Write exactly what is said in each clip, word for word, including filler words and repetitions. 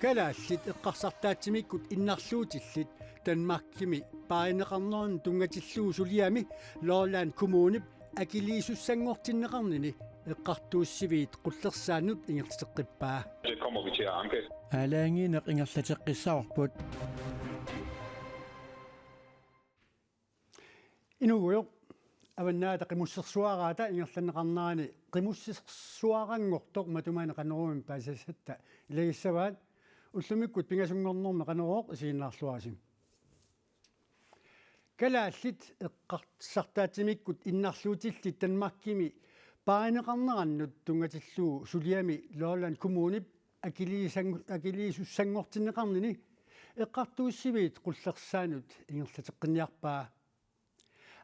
Kalaallit eqqarsartaatsimiikkut innarluutillit Danmarkimi paarineqarneranut tunngatillugu suliami Lolland Kommunip akiliisussanngortinneqarnini eqqartuussiviit qullersaannut ingerlateqqippaa. Det kommer vi til at anke. Aalajangiineq ingerlateqqissavarput. Inuugujoq, Avannaata Qimussersuaraata ingerlanneqarnerani qimussersuaranngortoq matumanik Qanoruumi paasisassatta ilagissavaat. Ullumikkut pingasunngornermi Qanorooq isiginnaarluarisi. Kalaallit eqqarsartaatsimiikkut innarluutillit Danmarkimi paarineqarneranut tunngatillugu suliami Lolland Kommunip akiliisang-, akiliisussanngortinneqarnini eqqartuussiviit qullersaannut ingerlateqqinniarpaa.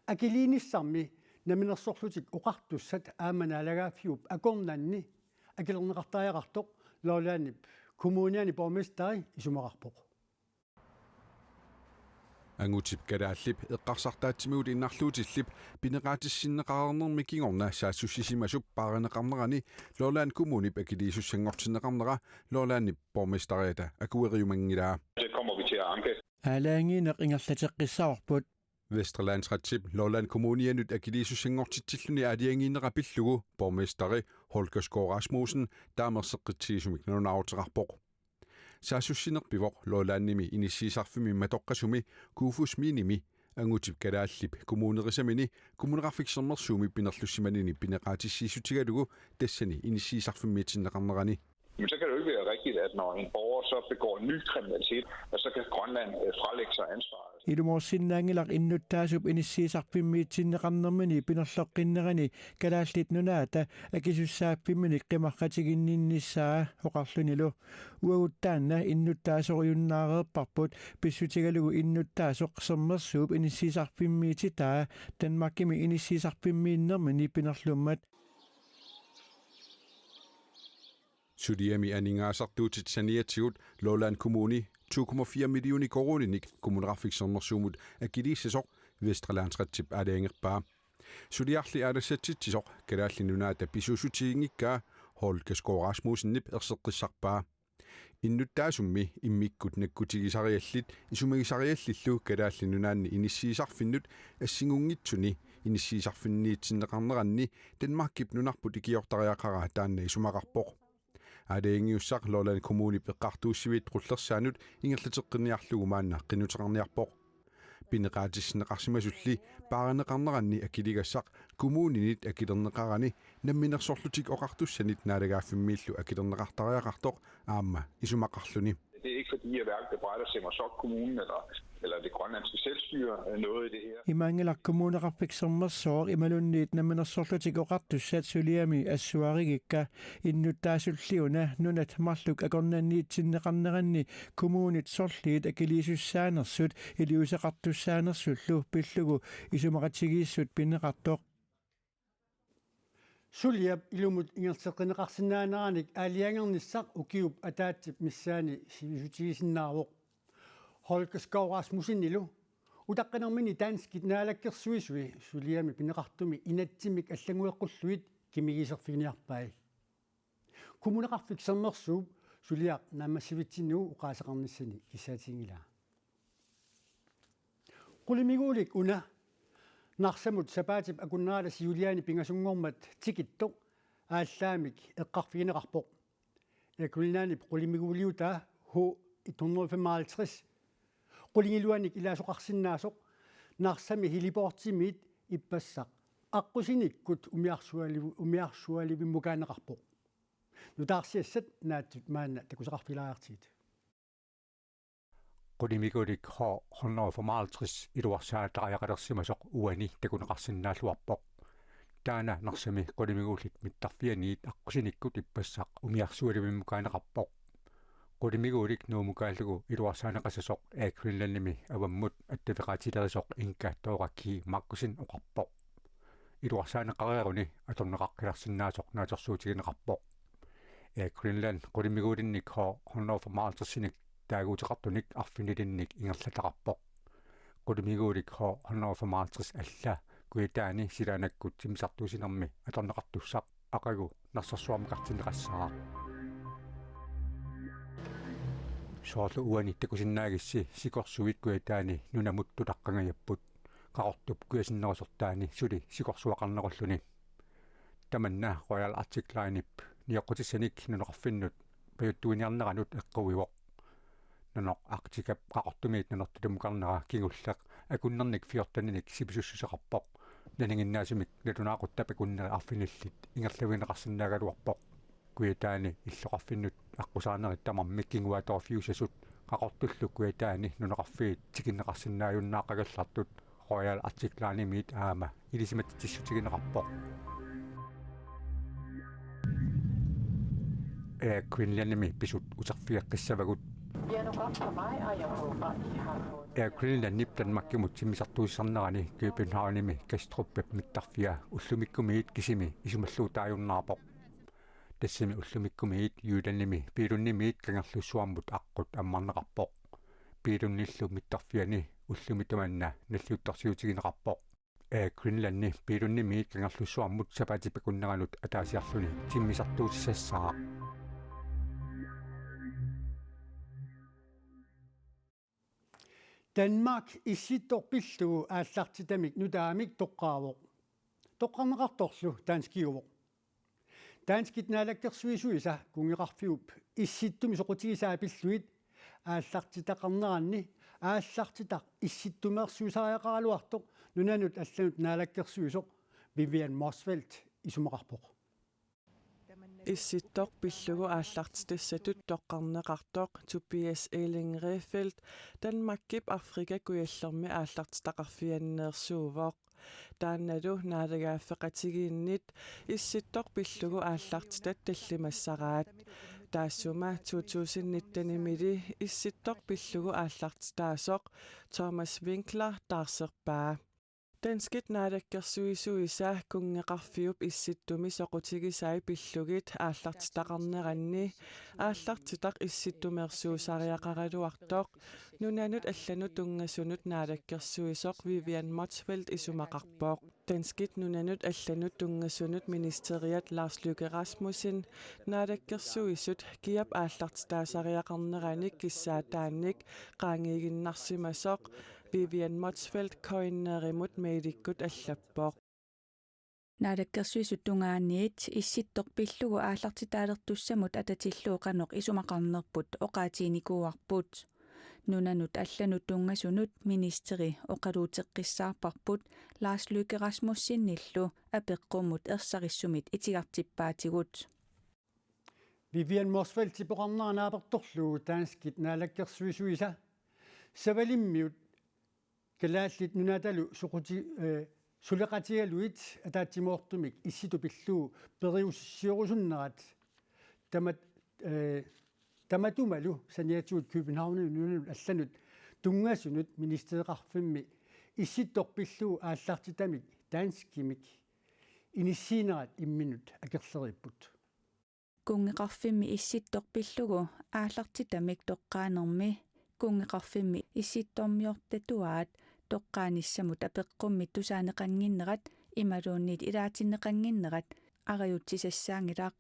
Akiliinissarmi Namminersorlutik Oqartussat aamma naalagaaffiup akornanni akilerneqartariaqartoq Lollandip Kommuniani borgmesteri isumaqarpoq. Angutip Kalaallip eqqarsartaatsimigut innarluutillip pineqaatissinneqareernermi kingorna saassussisimasup paarineqarnerani Lolland Kommunip akiliisussanngortinneqarnera Lollandip borgmesteriata akueriumanngilaa. Det kommer vi til at anke. Aalajangiineq ingerlateqqissavarput. Vestre Landsretip Lolland Kommunianut akiliisussanngortitsilluni aalajangiinera pillugu borgmesteri Holger Skov Rasmussen taama erseqqitsigisumik nalunaaruteqarpoq. Saassussineq pivoq Lollandimi inissiisarfimmi matoqqasumi Kofoeds Minimi Angutip Kalaallip kommunerisamini Kommuneqarfik Sermersuumi pinerlussimanini pineqaatissiissutigalugu tassani inissiisarfimmiitinneqarnerani. Men så kan det jo ikke være rigtigt, at når en borger så begår ny kriminalitet, at så kan Grønland øh, fralægge sig ansvaret. Ilumoorsinnaanngilaq innuttaasup inissiisarfimmiitinneqarnermini pinerloqqinnerani Kalaallit Nunaata akisussaaffimminik qimarratiginninnissaa oqarlunilu. Uagut taanna innuttaasorujunnaareerparput pissutigalugu innuttaasoq Sermersuup inissiisarfimmiititaa Danmarkimi inissiisarfimmiinnermini pinerlummat. Suliami aningaasartuutit saniatigut Lolland Kommuni to komma fire millioner koruuninik Kommuneqarfik Sermersuumut akiliissasoq Vestre Landsretip aalajangerpaa. Suliarli aalassatsitsisoq Kalaallit Nunaata pisuussutiginngikkaa Holger Skov Rasmussenip erseqqissarpaa. Innuttaasummi immikkut nakkutigisariallit isumagisariallillu Kalaallit Nunaanni inissiisarfinnut assingunngitsuni inissiisarfinniitsinneqarneranni Danmarkip nunarput ikiortariaqaraa taanna isumaqarpoq. Aalajangiussaq Lolland Kommunip eqqartuussiviit qullersaannut ingerlateqqinniarlugu maanna qinnuteqarniarpoq. Pineqaatissinneqarsimasulli paarineqarneranni akiligassaq kommuninit akilerneqarani Namminersorlutik Oqartussanit naalagaaffimmiillu akilerneqartariaqartoq aamma isumaqarluni. Det er ikke fordi, jeg hverken bebrejder Sermersooq Kommune eller, eller det grønlandske selvstyre øh, noget i det her. Imaanngilaq Kommuneqarfik Sermersooq imaluunniit Namminersorlutik Oqartussat suliami assuarigikka. Innuttaasulliuna nunat marluk akornanniitsinneqarneranni kommunit sorliit akiliisussaanersut iliuuseqartussaanersullu pillugu isumaqatigiissut pineqartoq. Suliap ilumut ingerlateqqinneqarsinnaaneranik aalajangernissaq ukiup ataatsip missaani sivisutigisinnaavoq. Holger Skov Rasmussenilu utaqqinermini danskit naalakkersuisui suliami pineqartumi inatsimmik allanngueqqullugit kimigiiserfiginiarpai. Kommuneqarfik Sermersuup suliaq naammassivitsinnigu oqaaseqarnissani kissaatiginngilaa. Qulimiguulik una Narsamut sapaatip akunnerata siuliani pingasunngormat tikittoq aallaamik eqqarfigineqarpoq. Air Greenlandip qulimiguuliutaa H et hundrede og femoghalvtreds qulingiluanik ilaasoqarsinnaasoq Narsami heliportimiit ippassaq aqqusinikkut umiarsualivi-, umiarsualivimmukaanneqarpoq. Nutaarsiassat naatsut maanna takusaqarfigilaariartigit. Qulimiguulik H hundrede og femoghalvtreds iluarsaatariaqalersimasoq uani takuneqarsinnaalluarpoq. Taanna Narsami qulimiguullit mittarfianiit aqqusinikkut ippassaq umiarsualivimmukaanneqarpoq. Qulimiguulik Nuummukaallugu iluarsaaneqassasoq Air Greenlandimi avammut attaveqaatilerisoq Inga Thora G. Markussen oqarpoq. Iluarsaaneqareeruni atorneqaqqilersinnaasoq naatsorsuutigineqarpoq. Air Greenland qulimiguulinnik H hundrede og femoghalvtredsinik taaguuteqartunik arfinilinnik ingerlataqarpoq. Qulimiguulik H hundrede og femoghalvtreds alla kujataani silaannakkut timmisartuussinermi atorneqartussaq aqagu nersorsuarmikartinneqassaaq. Soorlu uani takusinnaagissi sikorsuit Kujataani nunamut tutaqqangajapput, Qaqortup kujasinnerusortaani suli sikorsuaqarnerulluni. Tamanna Royal Arctic Linep nioqqutissanik nunaqarfinnut pajuttuiniarneranut eqquivoq. Nanoq Arcticap Qaqortumiit Nanortalimmukarnera kingulleq akunnernik fjorteninik sipisussuseqarpoq. Nalinginnaasumik nalunaaqutap akunneri arfinillit ingerlavigineqarsinnaagaluarpoq. Kujataani illoqarfinnut aqqusaarnerit tamarmik kinguaattoorfiusasut Qaqortullu Kujataani nunaqarfiit tikinneqarsinnaajunnaaqqagallartut Royal Arctic Linemiit aamma ilisimatitsissutigineqarpoq. Air Greenlandimi pisut uterfigeqqissavagut. Air Greenlandip Danmarkimut timmisartuussisarnerani Københavnimi Kastrupip mittarfia ullumikkumiit kisimi isumalluutaajunnaarpoq. Tassami ullumikkumiit Jyllandimi Billundimiit Kangerlussuarmut aqqut ammarneqarpoq. Billundillu mittarfiani ullumi tamanna nalliuttorsiutigineqarpoq. Air Greenlandi Billundimiit Kangerlussuarmut sapaatip akunneranut ataasiarluni timmisartuussisassaaq. Danmark Issittoq pillugu aallartitamik nutaamik toqqaavoq. Toqqarneqartorlu danskiuvoq. Danskit naalakkersuisuisa kunngeqarfiup Issittumi soqutigisai pillugit aallartitaqarneranni aallartitaq issittumeersuusariaqaraluartoq nunanut allanut naalakkersuisoq Vivian Motzfeldt isumaqarpoq. Issittoq pillugu aallartitassatut toqqarneqartoq Tobias Elling Rehfeldt Danmarkip Afrika Kujallermi aallartitaqarfianneersuuvoq. Taannalu naalagaaffeqatigiinnit Issittoq pillugu aallartitat tallimassaraat. Taassuma to tusind nittenimili Issittoq pillugu aallartitaasoq Thomas Winkler taarserpaa. Danskit naalakkersuisuisa kunngeqarfiup Issittumi soqutigisai pillugit aallartitaqarneranni aallartitaq issittumeersuusariaqaraluartoq nunanut allanut tunngasunut naalakkersuisoq Vivian Motzfeldt isumaqarpoq. Danskit nunanut allanut tunngasunut ministeriat Lars Løkke Rasmussen naalakkersuisut kiap aallartitaasariaqarneranik kissaataannik qaangiiginnarsimasoq Vivian Motzfeldt K N R-imut mailikkut allappoq. Naalakkersuisut tungaaniit Issittoq pillugu aallartitaalertussamut atatillugu qanoq isumaqarnerput oqaatiginikuuarput. Nunanut allanut tunngasunut ministeri oqaluuteqqissaarparput Lars Løkke Rasmussenillu apeqqummut ersarissumit itigartippaatigut. Vivian Motzfeldtip oqarnera naapertorlugu danskit naalakkersuisuisa Savalimmiut Kalaallit Nunaatalu soquti-, eh, suleqatigalugit ataatsimoortumik Issittoq pillugu periusissioorusunnerat tamat-, eh, tamatumalu saniatigut Københavnimi nunanut allanut tunngasunut ministereqarfimmi Issittoq pillugu aallartitamik danskimik inissiinerat imminut akerleriipput. Kunngeqarfimmi Issittoq pillugu aallartitamik toqqaanermi kunngeqarfimmi issittormiortatuaat toqqaanissamut apeqqummit tusaaneqannginnerat imaluunniit ilaatinneqannginnerat arajutsisassaanngilaq.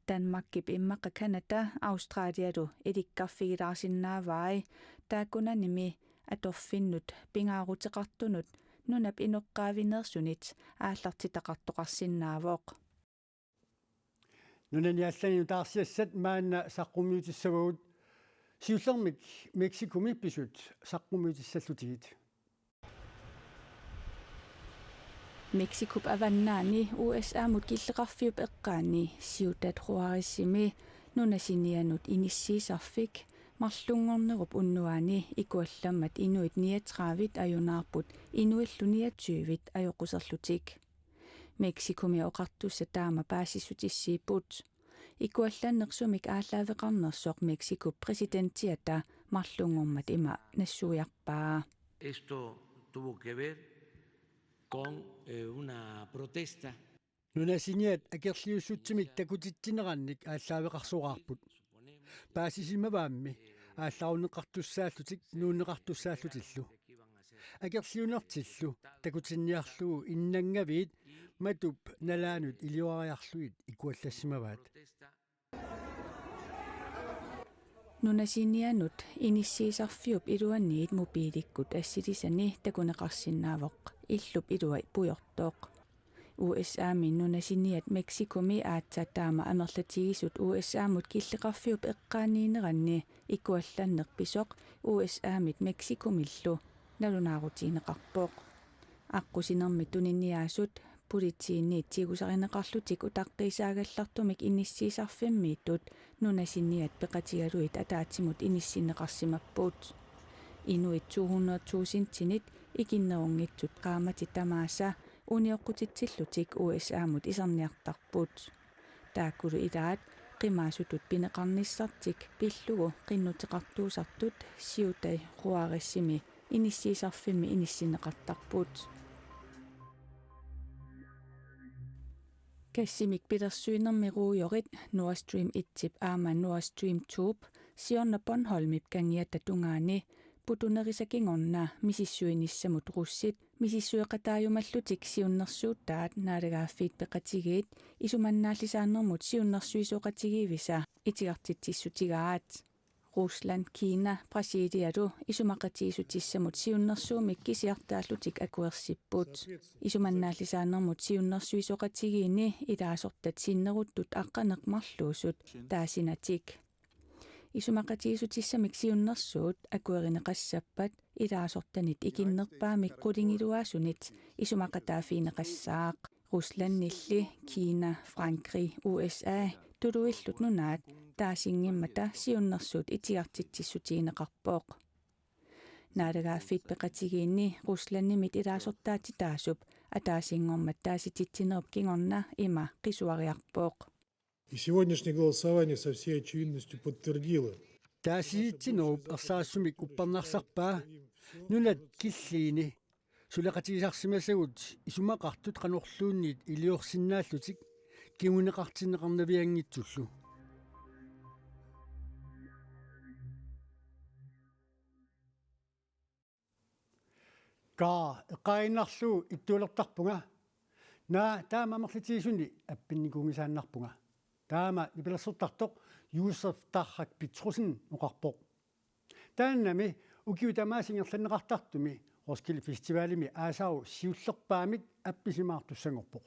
Danmarkip immaqa Canada Australialu ilikkarfigilaarsinnaavai taakkunanimi atorfinnut pingaaruteqartunut nunap inoqqaavineersunit aallartitaqartoqarsinnaavoq. Nunani allani nutaarsiassat maanna saqqummiutissavagut, siullermik Mexicomi pisut saqqummiutissallutigit. Mexicop avannaani U S A-mut killeqarfiup eqqaani Ciudad Juárezimi nunasinianut inissiisarfik marlunngornerup unnuaani ikuallammat inuit niogtredive ajunaarput inuillu niogtyve ajoquserlutik. Mexicomi oqartussat taama paasissutissiipput. Ikuallanneq sumik aallaaveqarnersoq Mexicop præsidentiata marlunngormat ima nassuiarpaa. Esto tuvo que ver con, eh, una protesta. Nunasiniat akerliussutsimik takutitsinerannik aallaaveqarsoraarput. Paasisimavaammi aallarunneqartussaallutik nuunneqartussaallutillu. Akerliunertillu takutinniarlugu innangaviit matup nalaanut ilioriarlugit ikuallassimavaat. Nunasinianut inissiisarfiup iluaniit mobiilikkut assilisani takuneqarsinnaavoq illup ilua pujortoq. U S A-mi nunasiniat Mexicomi aatsaat taama amerlatigisut U S A-mut killeqarfiup eqqaaniineranni ikuallanneq pisoq U S A-mit Mexicomilu nalunaarutigineqarpoq. Aqqusinermi tuniniaasut politiinit tigusarineqarlutik utaqqiisaagallartumik inissiisarfimmiittut nunasiniat peqatigalugit ataatsimut inissinneqarsimapput. Inuit to hundrede tusindinit ikinnerunngitsut qaammatit tamaasa unioqqutitsillutik U S A-mut iserniartarput. Taakkulu ilaat qimaasutut pineqarnissartik pillugu qinnuteqartuusartut Ciudad Juárezimi inissiisarfimmi inissinneqartarput. Gassimik pilersuinermi ruujorit Nord Stream et-ip aamma Nord Stream to-p siorna Bornholmip kangiata tungaani putunerisa kingorna misissuinissamut russit misissueqataajumallutik siunnersuutaat Naalagaaffiit Peqatigiit isumannaallisaanermut siunnersuisoqatigiivisa itigartitsissutigaat. Rusland, Kina, Brasilialu isumaqatigiissutissamut siunnersuummik kisiartaallutik akuersipput. Isumannaallisaanermut siunnersuisoqatigiinni ilaasortat sinneruttut aqqaneq-marluusut taasinatik. Isumaqatigiissutissamik siunnersuut akuerineqassappat ilaasortanit ikinnerpaamik qulingiluaasunit isumaqataaffigineqassaaq. Ruslandilli, Kina, Frankrig, U S A tuluillu nunaat taasinngimmata siunnersuut itigartitsissutigineqarpoq. Naalagaaffiit Peqatigiinni Ruslandimit ilaasortaatitaasup ataasinngormat taasititsinerup kingorna ima qisuariarpoq. И сегодняшнее голосование со всей очевидностью подтвердило. Taasititsinerup ersarissumik uppernarsarpaa nunat killiini suleqatigisarsimasagut isumaqartut qanorluunniit iliorsinnaallutik kinguneqartinneqarnavianngitsullu. Kaa, eqqaaginnarlugu ittuulertarpunga. Naa, taama amerlatigisuni appinnikuunngisaannarpunga. Taama nipilersortartoq Josef Tarrak Petrussenip oqarpoq. Taannami ukiut tamaasa ingerlanneqartartumi Roskilde Festivalimi aasaru siullerpaamik appisimaartussanngorpoq.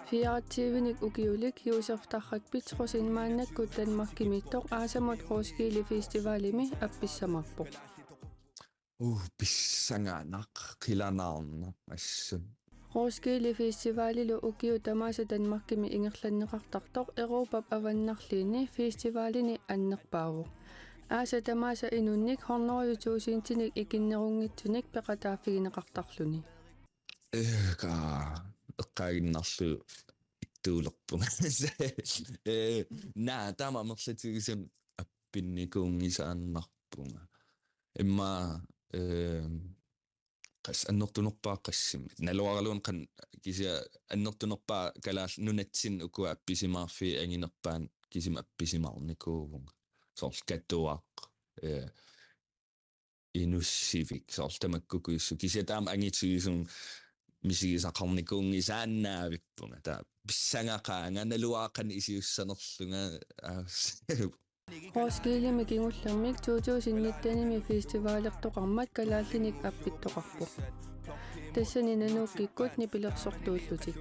Fireogtyvenik ukiulik Josef Tarrak Petrussen maannakkut Danmarkimiittoq aasamut Roskilde Festivalimi appissamaarpoq. Uh, pissanganaq, qilanaarnaq assut. Roskilde Festivalilu ukiut tamaasa Danmarkimi ingerlanneqartartoq Europap avannarliini festivalini annerpaavoq. Aasat tamaasa inunnik hundrede tusindinik ikinnerunngitsunik peqataaffigineqartarluni. Ee, kaa, eqqaaginnarlugu ittuulerpunga. Ee, naa, taama amerlatigisumik appinnikuunngisaannarpunga. Immaqa, ee, qas-, annertunerpaaq qassimmi. Naluaraluunniit qan-, kisianni annertunerpaaq Kalaallit Nunatsinni ukua appisimaarfiit anginerpaat kisimi appisimaarnikuuvunga. Soorlu Katuaq, ee, Inussivik, soorlu tamakkuupput. Kisianni taama angitigisumik misigisaqarnikuunngisaannavippunga. Taava pissangaqaanga naluara qanoq iliussanerlunga, aa, Roskildemi kingullermik to tusind nittenimi festivalertoqarmat kalaallinik appittoqarpoq. Tassani nanuukkikkut nipilersortuullutik.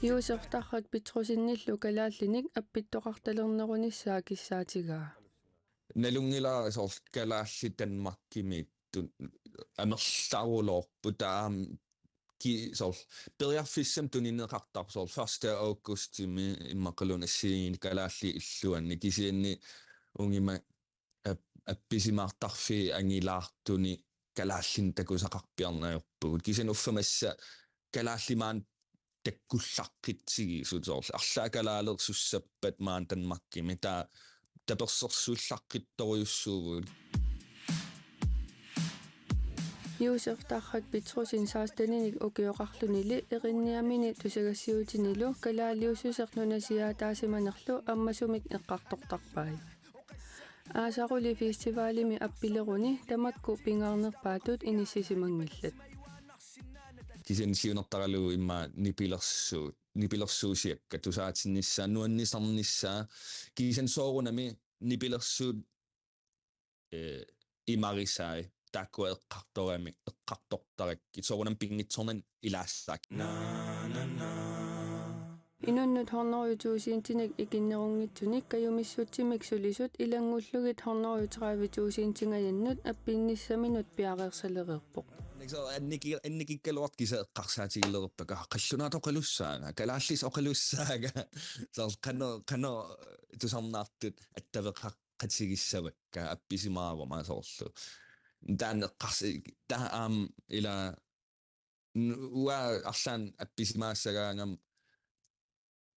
Josef Tarrak Petrussenillu kalaallinik appittoqartalernerunissaa kissaatigaa. Nalunngilara soorlu kalaallit Danmarkimiittut amerlaruloorput taama ki-, soorlu periarfissamik tunineqartarpoq soorlu første augustimi immaqaluunniit assigiinngitsunik kalaallit illuanni kisianni ungima ap-, appisimaartarfiit angilaartuni kalaallinik takusaqarpiarneq ajorpugut. Kisianni uffa massa kalaallit maani takkullaqqitsigisut soorlu. Arlaat kalaaleersussappat maani Danmarkimi taava tapersersuillaqqittorujussuuvugut. Josef Tarrak Petrussenip seksteninik ukioqarlunili erinniamini tusagassiutinilu kalaaliussuseq nunasiaataasimanerlu ammasumik eqqartortarpai. Aasaruli festivalimi appileruni tamakku pingaarnerpaatut inissisimanngillat. Kisianni siunertaralugu immaqa nipilersuut, nipilersuusiakka tusaatinnissaa, nuannisarnissaa, kisianni soorunami nipilersuut, eh, imarisai, taakkua eqqartorami, eqqartortarakkit, soorunami pinngitsoornani ilaassaaq. Inunnut hundrede tusindinik ikinnerunngitsunik kajumissutsimik sulisut ilanngullugit hundrede tredive tusindingajannut appinnissaminut piareersalereerpoq. Annikso-, anniki-, annikikkaluartut kisianni eqqarsaatigilereerpakka, aa, qallunaatut oqalussaanga, kalaallisut oqalussaanga. Soorlu qanoq, qanoq tusarnaartut attaveqaqatigissavakka appisimaaruma soorlu. Taanna eqqarsi-, taava aamma ila n-, uanga arlaannik appisimaassagaangama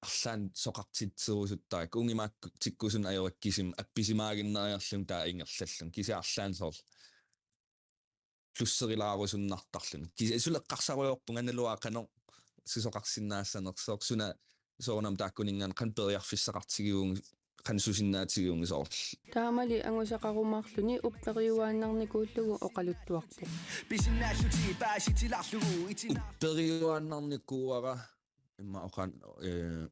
arlaannik soqartitserusuttarakku, ungimaakku tikkusunneq ajorakkit kisimi appisimaaginnariarlunga taava ingerlallunga. Kisianni arlaannik soorlu lusserilaarusunnartarluni. Kisianni suli eqqarsarujoorpunga naluara qanoq susoqarsinnaassanersoq, suna soorunami taakkuninngaanniit qanoq periarfissaqartigivunga, qanoq susinnaatigivugut soorlu. Taamali angusaqarumaarluni upperiuaannarnikuullugu oqaluttuarpoq. Pisinnaassutit paasitilaarlugu itina. Upperiuaannarnikuuara immaqa oqan-, eh,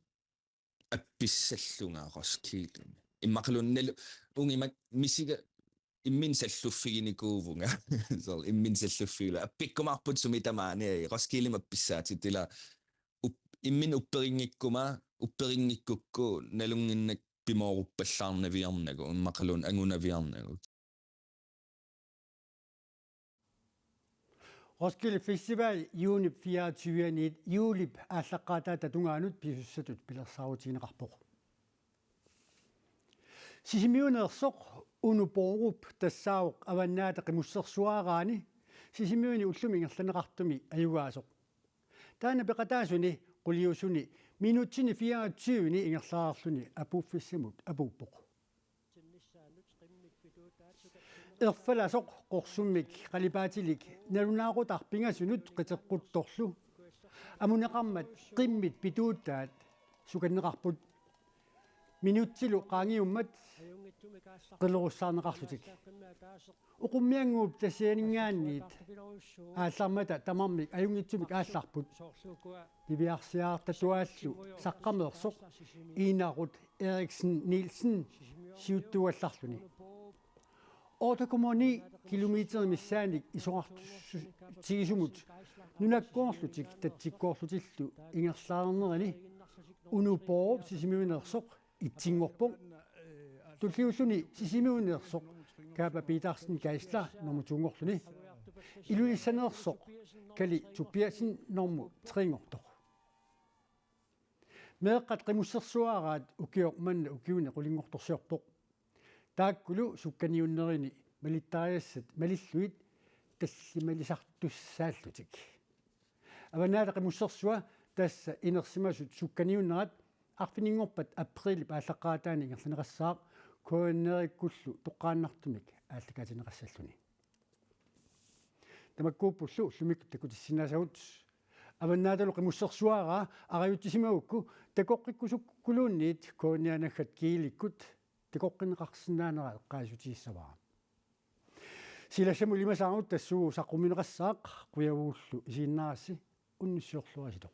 appissallunga Roskildemi. Immaqaluunniit ungimak misiga imminut salluffiginikuuvunga. Soorlu imminut salluffigilu. Appikkumaarput sumi tamaani, Roskildemi appissaatit, ila up-, imminut upperinngikkuma, upperinngikkukku nalunnginnakku pimooruppallaarnaviarnagu, immaqaluunniit angunaviarnagu. Roskilde Festival juunip fireogtyve-anit juulip aallaqqaataata tungaanut pisussatut pilersaarutigineqarpoq. Sisimiuneersoq Uno Bourup tassaavoq Avannaata Qimussersuaraani Sisimiuni ullumi ingerlanneqartumi ajugaasoq. Taanna peqataasuni quliusuni minutsini fireogtyve-ni ingerlareerluni apuuffissamut apuuppoq. Erfalasoq qorsummik qalipaatilik nalunaaqutaq pingasunut qiteqquttorlu amuneqarmat qimmit pituutaat sukanneqarput. Minutsilu qaangiummat qilerussaarneqarlutik. Oqummiannguup tassianinngaanniit aallarmata tamarmik ajunngitsumik aallarput. Niviarsiartatuaallu saqqameersoq Iinarut Eriksen Nielsen siuttuugallarluni. Otte komma ni kilometer missaannik isorartigisumut nunakkoorlutik tatsikkoorlutillu ingerlaarnerini Uno Bourup Sisimiuneersoq etsinngorpoq. Tulliulluni Sisimiuneersoq Kaapa Petersen Geisler nummer to-nngorluni. Ilulissaneersoq Kali Tobiassen nummer tre-nngortoq. Meeqqat Qimussersuaraat ukioq manna ukiuni qulinngortorsiorpoq. Taakkulu sukkaniunnerini malittarisassat malillugit tallimalisartussaallutik. Avannaata Qimussersua, tassa inersimasut sukkaniunnerat, arfininngorpat aprilip aallaqqaataani ingerlanneqassaaq, K N R-ikkullu toqqaannartumik aallakaatinneqassalluni. Tamakkuuppullu ullumikkut takutissinnaasagut. Avannaatalu Qimussersuaraa arajutsisimagukku takoqqikkusukkuluunniit K N R-i naggat Kiilikkut takoqqinneqarsinnaanera eqqaasitsissavara. Silassamut ilimasaarut tassuugu saqqummiunneqassaaq, qujavugullu isiginnaarassi, unnussiorluaritsi.